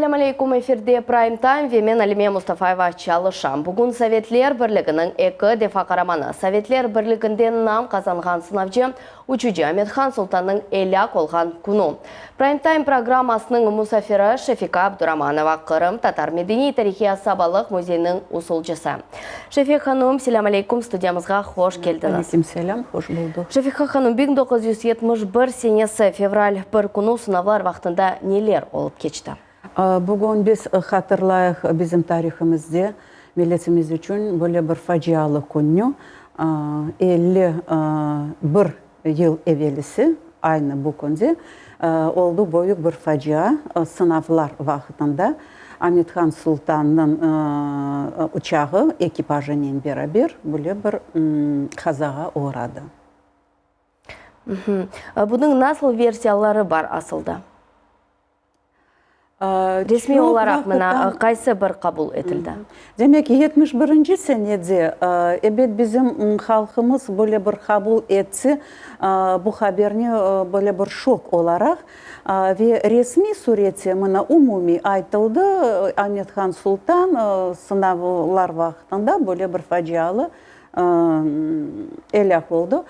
Selâm aleyküm, efirde Prime Time ve men Alime Mustafayeva çalışam. Bugün Sovetler Birliginiñ eki defa qaramanı, Sovetler Birliginde nam qazanğan sınavcı, uçucı Amet-Han Sultannıñ elâk olğan künü. Prime Time programmasınıñ musafiri Şefika Abduramanova, Qırım tatar medeniy-tarihiy asabalıq müzeyiniñ usulcısı. Şefika hanım, selâm aleyküm, studiyamızğa hoş keldiñiz. Aleyküm selâm, hoş buldıq. Şefika hanım, 1971 senesi, fevral bir künü sınavlar vaqtında neler olıp keçti? Bugün biz hatırlayıq bizim tarihimizde milletimiz içün böyle bir facialı künni, 51 yıl evelisi aynı bu künde oldı büyük bir facia, sınavlar vaqtında Amet-Han Sultannıñ uçağı ekipajınen beraber böyle bir qazağa oğradı. Bunıñ nasıl versiyaları bar asılda? Resmiy olaraq mına qaysı bir qabul etildi? Demek, 71-nci senede, ebet, bizim halqımız böyle bir qabul etti bu haberni böyle bir şok olaraq ve resmiy surette mına umumiy aytıldı, Amet-Han Sultan sınavlar vaqtında böyle bir facialı elâk oldı.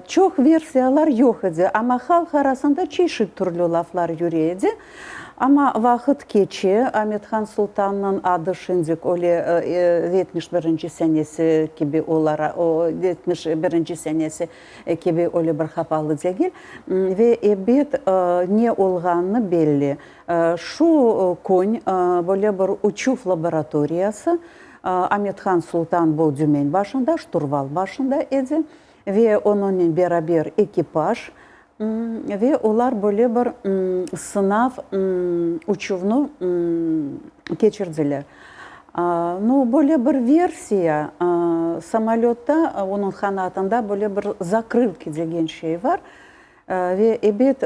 Çoq versiyalar yoq edi, amma halq arasında çeşit türlü laflar yüre edi. Amma vaqıt keçe, Amet-Han Sultannıñ adı şimdik öyle 71-nci senesi kibi olara, 71-nci senesi kibi öyle bir qapalı degil. Ve ebet, ne olğanı belli. Şu kün böyle bir uçuv laboratoriyası Amet-Han Sultan bu dümen başında, şturval başında edi ve onıñnen beraber ekipaj ve olar böyle bir sınav uçuvnı keçirdiler. Nu, böyle bir versiya, samolötta, onıñ qanatında böyle bir zakrılki degen şey bar. Ve, ebet,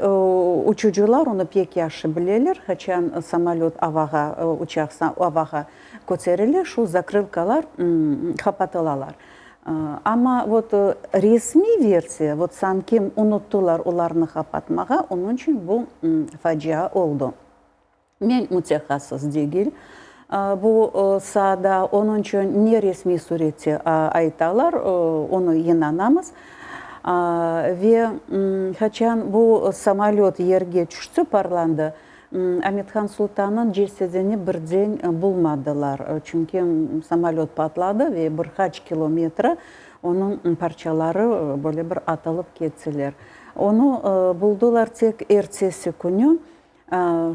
uçucılar onı pek yahşı bileler, qaçan samolöt avağa, uçaq avağa köterile, şu zakrılkalar qapatılalar. Amma, vot, resmiy versiya, vot, sanki unuttılar olarnı qapatmağa, onıñ içün bu facia oldı. Men mütehassıs degil bu saada, onıñ içün ne resmiy surette aytalar, onı inanamız. Ve qaçan bu samolöt yerge tüşti, parlandı, Amet-Han Sultannıñ cesedini birden bulmadılar, çünki samolöt patladı ve bir qaç kilometre onıñ parçaları böyle bir atılıp kettiler. Onı buldılar tek ertesi künü.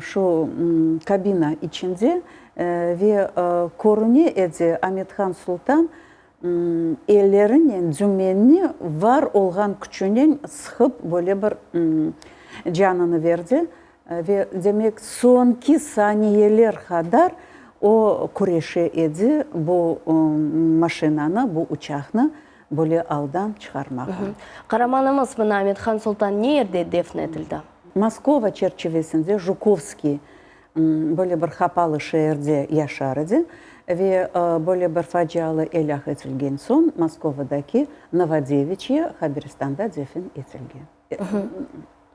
Şu kabina içinde ve körüne edi, Amet-Han Sultan ellerinen dümenni var olğan küçünen sıqıp böyle bir canını berdi ve demek soñki saniyeler qadar o küreşe edi bu maşinanı, bu uçaqnı böyle aldan çıqarmağa. Qaramanımız mına Amet-Han Sultan ne yerde defn etildi? Moskova çerçivesinde Jukovskiy böyle bir qapalı şeerde yaşar edi ve böyle bir facialı elâk etilgen soñ Moskovadaki Novodeviçye qabristanda defin etilgen.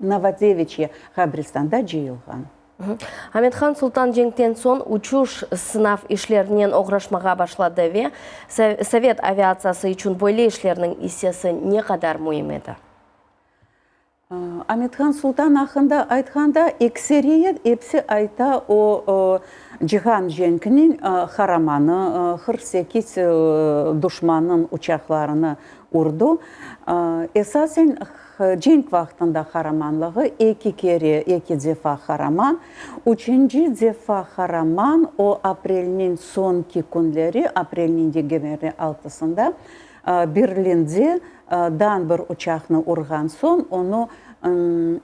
Novodeviçye qabristanda cıyılğan. Amet-Han Sultan cenkten soñ uçuş sınav işlerinen oğraşmağa başladı ve sovet aviatsiyası içün böyle işlerniñ issesi ne qadar müim edi? Amet-Han Sultan aqqında aytqanda, ekseriyet episi ayta o Cihan cenkiniñ qaramanı, 48 duşmannıñ uçaqlarını urdu. Esasen cenk vaqtında qaramanlığı eki kere, eki defa qaraman. Üçünci defa qaraman o aprelniñ soñki künleri, aprelniñ 26-sında Berlinde dan bir uçaqnı urğan soñ, onı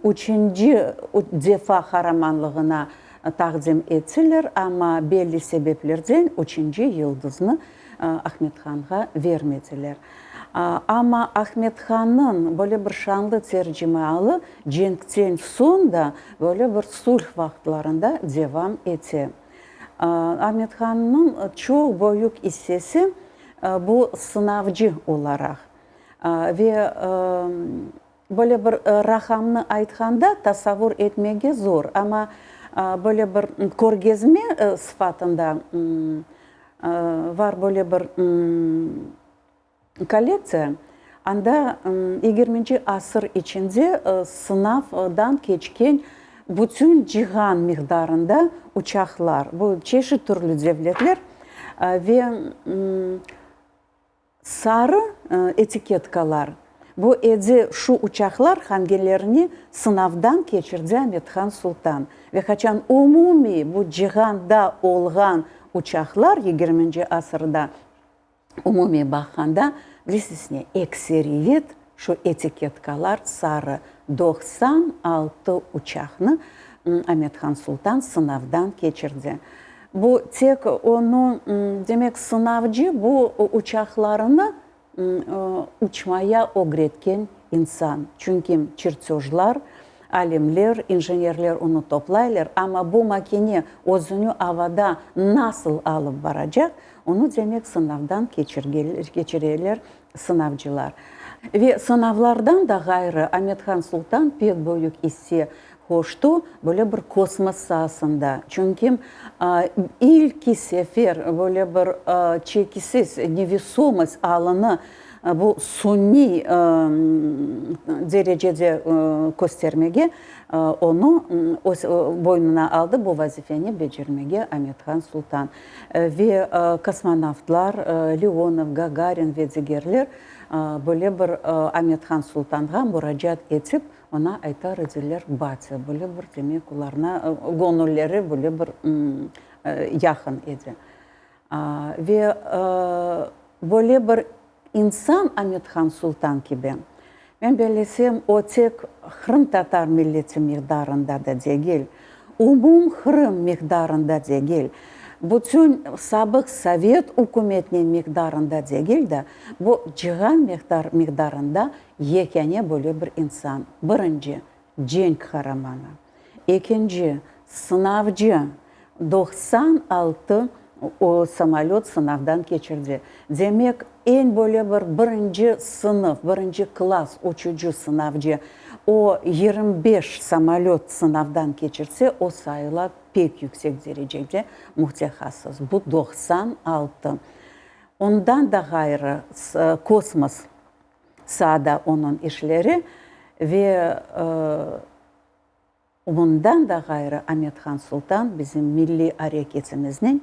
üçünci defa qaramanlığına taqdim ettiler, amma belli sebeplerden üçünci yıldıznı Ahmethanğa vermediler. Amma Ahmethannıñ böyle bir şanlı tercimealı cenkten soñ da böyle bir sulh vaqıtlarında devam ete. Ahmethannıñ çoq büyük issesi bu sınavcı olaraq ve böyle bir raqamnı aytqanda tasavvur etmege zor, amma. Böyle bir körgezme sıfatında var böyle bir kollektsiya, anda yigirminci asır içinde sınavdan keçken bütün cihan miqdarında uçaqlar, bu çeşit türlü devletler ve Sarı etiketkalar, bu edi şu uçaqlar hangilerini sınavdan keçirdi Amethan Sultan ve qaçan umumiy bu cihanda olğan uçaqlar yigirminci asırda umumiy baqqanda, bilesiz ne, ekseriyet şu etiketkalar sarı 96 uçaqnı Amethan Sultan sınavdan keçirdi. Bu tek onı, demek, sınavcı bu uçaqlarını uçmaya ögretken insan. Çünki çertejlar, alimler, injenerler onı toplaylar, amma bu makine özüni avada nasıl alıp baracaq, onı, demek, sınavdan keçireler sınavcılar. Ve sınavlardan da ğayrı Amethan Sultan pek büyük isse qoştı böyle bir kosmos saasında. Çünki ilki sefer böyle bir çekisiz, nevesomost, alını bu suniy derecede köstermege onı öz boynuna aldı bu vazifeni becermege Amethan Sultan. Ve kosmonavtlar Leonov, Gagarin ve digerler böyle bir Amethan Sultanğa muracaat etip, oña aytar ediler, Batya, böyle bir, demek, olarnı göñülleri böyle bir yaqın edi. Ve böyle bir insan Amethan Sultan kibi, men bellesem, o tek qırımtatar milleti miqdarında da degil, umum Qırım miqdarında degil, bütün sabıq sovet ükümetiniñ miqdarında degil de, bu cihan miqdarında yekâne böyle bir insan. Birinci, cenk qaramanı. Ekinci, sınavcı, 96 o samolöt sınavdan keçirdi. Demek, eñ böyle bir birinci sınıf, birinci klass uçucı, sınavcı, o 25 samolöt sınavdan keçirse, o sayıla pek yüksek derecede mütehassıs. Bu 96. Ondan da ğayrı, kosmos saada onıñ işleri ve Bundan da ğayrı Amethan Sultan bizim milliy areketimizniñ,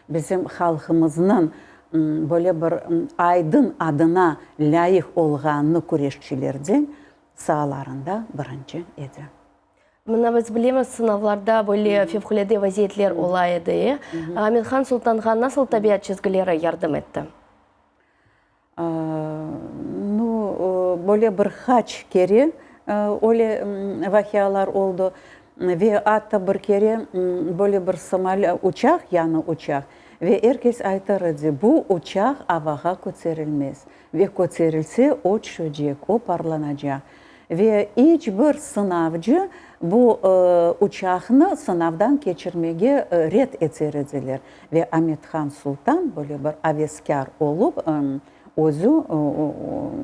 bizim halqımıznıñ böyle bir aydın adına lâyıq olğanını küreşçilerden saalarında birinci edi. Mına biz bilemiz, sınavlarda böyle fevqulâde vaziyetler ola edi. Amethan Sultanğa nasıl tabiat çizgileri yardım etti? Nu, böyle bir qaç kere öyle vaqialar oldı. Ve atta bir kere böyle bir uçaq, yañı uçaq, ve er kes aytar edi, bu uçaq avağa köterilmez. Ve köterilse, o tüşecek, o parlanacaq. Ve iç bir sınavcı bu uçaqnı sınavdan keçirmege red eter ediler. Ve Amethan Sultan böyle bir aveskâr olıp, özü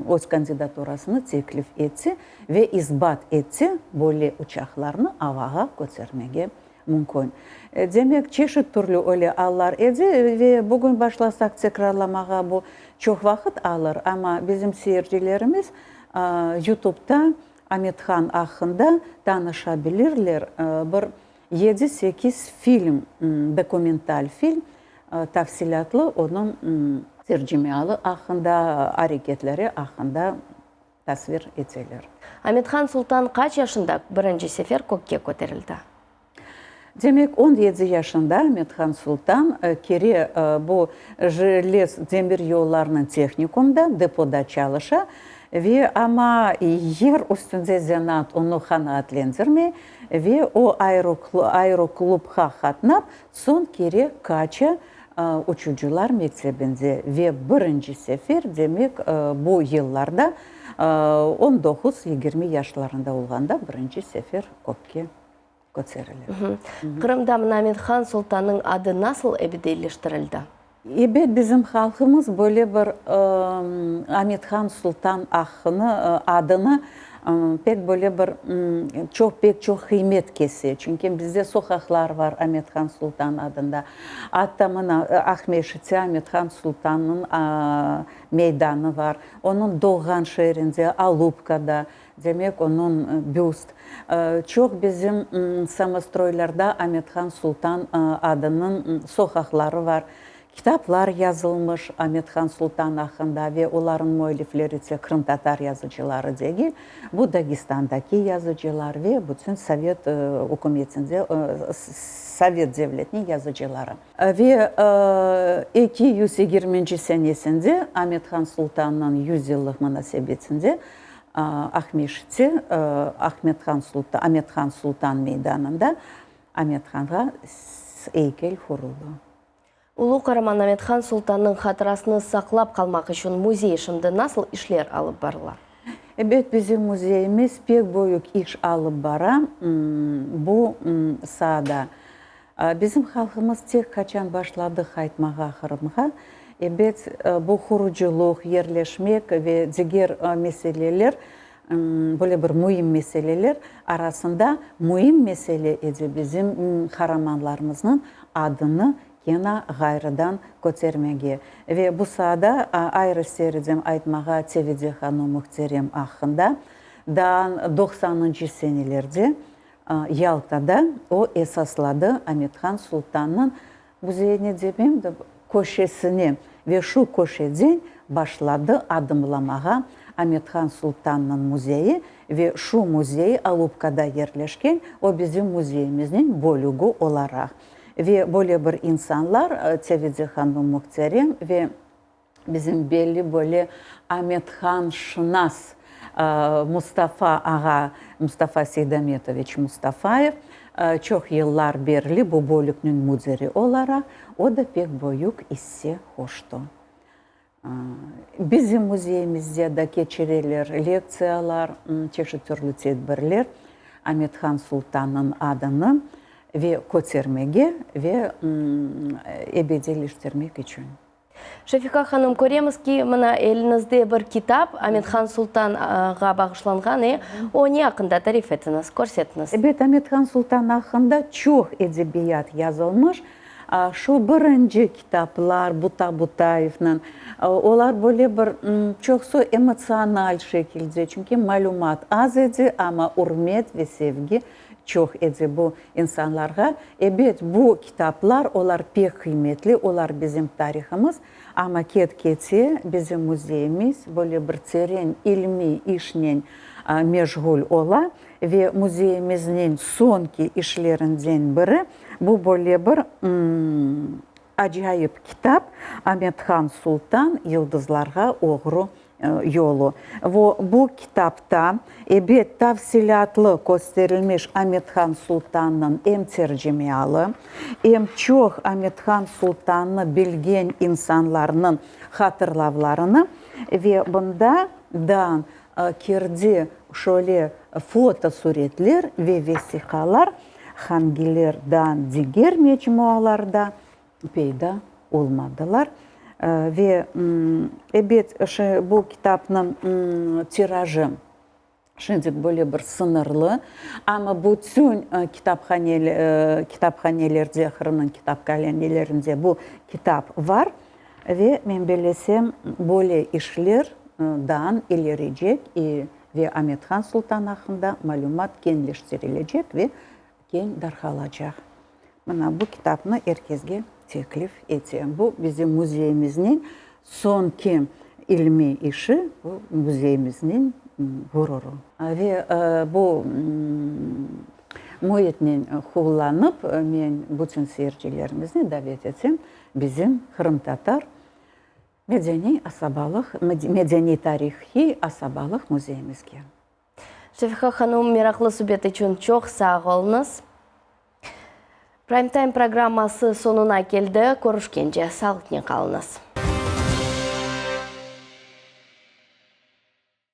öz kandidaturasını teklif etti ve isbat etti, böyle uçaqlarnı avağa kötermege mümkün. Demek, çeşit türlü öyle allar edi ve bugün başlasaq tekrarlamağa bu çoq vaqıt alır, amma bizim seyircilerimiz YouTubeta Amethan aqqında tanışa bilirler, bir yedi-sekiz film, dokumental film, tafsilâtlı onıñ tercimealı aqqında, areketleri aqqında tasvir eteler. Amethan Sultan qaç yaşında birinci sefer kökke köterildi? Demek, 17 yaşında Amethan Sultan kere bu jelez demir yollarınıñ tehnikumda, depoda çalışa ve amma yer üstünde zenaat onı qanaatlendirmey ve o aeroklubğa qatnap, soñ kere qaça uçucılar mektebinde ve birinci sefer, demek, bu yıllarda on doquz, yigirmi yaşlarında olğanda birinci sefer kökke köterile. Qırımda mına Amethan Sultannıñ adı nasıl ebediyleştirildi? Ebet, bizim halqımız böyle bir Amethan Sultan aqqını, adını. Pek böyle bir çoq, pek çoq qıymet kese. Çünki bizde soqaqlar bar Amet-Han Sultan adında. Atta mına Aqmeşitte Amet-Han Sultannıñ meydanı bar. Onıñ doğğan şeerinde, Alupkada, demek, onıñ büst. Çoq bizim samostroylarda Amet-Han Sultan adınıñ soqaqları bar. Kitaplar yazılmış Amet-Han Sultan aqqında ve olarnıñ müellifleri tek qırımtatar yazıcıları degil, bu Dagestandaki yazıcılar ve bütün Sovet ükümetinde, Sovet devletiniñ yazıcıları. Ve 220-nci senesinde Amet-Han Sultannıñ yüz yıllıq munasebetinde Aqmeşitte Ahmet-Han Sultan, Amet-Han Sultan meydanında Amet-Hanğa eykel quruldı. Ulu qaraman Amet-Han Sultannıñ hatırasını saqlap qalmaq içün müzey şimdi nasıl işler alıp barıla? Ebet, bizim müzeyimiz pek büyük iş alıp bara bu saada. Bizim halqımız tek qaçan başladı qaytmağa Qırımğa, ebet, bu qurucılıq, yerleşmek ve diger meseleler, böyle bir müim meseleler arasında müim mesele edi bizim qaramanlarımıznıñ adını kena ğayrıdan kötermege. Ve bu saada ayrı seridem aytmağa Tevide hanum mühterem aqqında, daa doqsanıncı senelerde Yaltada o esasladı Amet-Han Sultannıñ müzeyine demeyim de, köşesine ve şu köşeden başladı adımlamağa Amet-Han Sultannıñ müzeyi ve şu müzey Alupkada yerleşken, o bizim müzeyimizniñ bölügi olaraq. Ve böyle bir insanlar, Tevide hanım mühterem ve Bizim belli böyle amethanşınas Mustafa ağa, Mustafa Seydametoviç Mustafayev, çoq yıllar berli bu bölükniñ müdiri olaraq, o da pek büyük isse qoştı. Bizim müzeyimizde da keçireler lektsiyalar, çeşit türlü tedbirler Amethan Sultannıñ adını ve kötermege ve ebediyleştirmek içün. Şefiqa hanım, köremiz ki, mına eliñizde bir kitap, Amet-Han Sultanğa bağışlanğan, e? O ne aqqında, tarif etiñiz, körsetiñiz. Ebet, Amet-Han Sultan aqqında çoq edebiyat yazılmış. Şu birinci kitaplar Buta Butayevniñ, olar böyle bir çoqsu emotsional şekilde, çünki malümat az edi, amma ürmet ve sevgi çoq edi bu insanlarğa. Ebet, bu kitaplar, olar pek qıymetli, olar bizim tarihımız, amma ket-kete bizim müzeyimiz böyle bir teren ilmiy işnen meşğul ola ve müzeyimizniñ soñki işlerinden biri bu böyle bir acayip kitap Amet-Han Sultan yıldızlarğa oğru yolu. Vo bu kitapta, ebet, tafsilâtlı kösterilmiş Amet-Han Sultannıñ em tercimeialı, em çoq Amet-Han Sultannı bilgen insanlarnıñ hatırlavlarını ve bunda da kirdi şöyle fotosuretler ve vesiqalar, hangiler da diger mecmualarda peyda olmadılar. Ve, ebet, bu kitapnıñ tirajı şimdilik böyle bir sıñırlı, amma bütün kitaphanelerde, Qırımnıñ kitaphanelerinde bu kitap var ve men bellesem, böyle işler daa ilerecek ve Amet-Han Sultan aqqında malümat keñleştirilecek ve keñ darqalacaq. Mına bu kitapnı er kesge teklif etem. Bu bizim müzeyimizniñ soñki ilmiy işi, bu müzeyimizniñ ğururı. Ve bu müitnen qullanıp, men bütün seyircilerimizni davet etem, bizim qırımtatar medeniy asabalıq, medeniy-tarihiy asabalıq müzeyimizge. Şefiqa hanım, meraqlı subet içün çoq sağ oluñız. Prime Time programması soñuna keldi. Körüşkence, sağlıqnen qalıñız.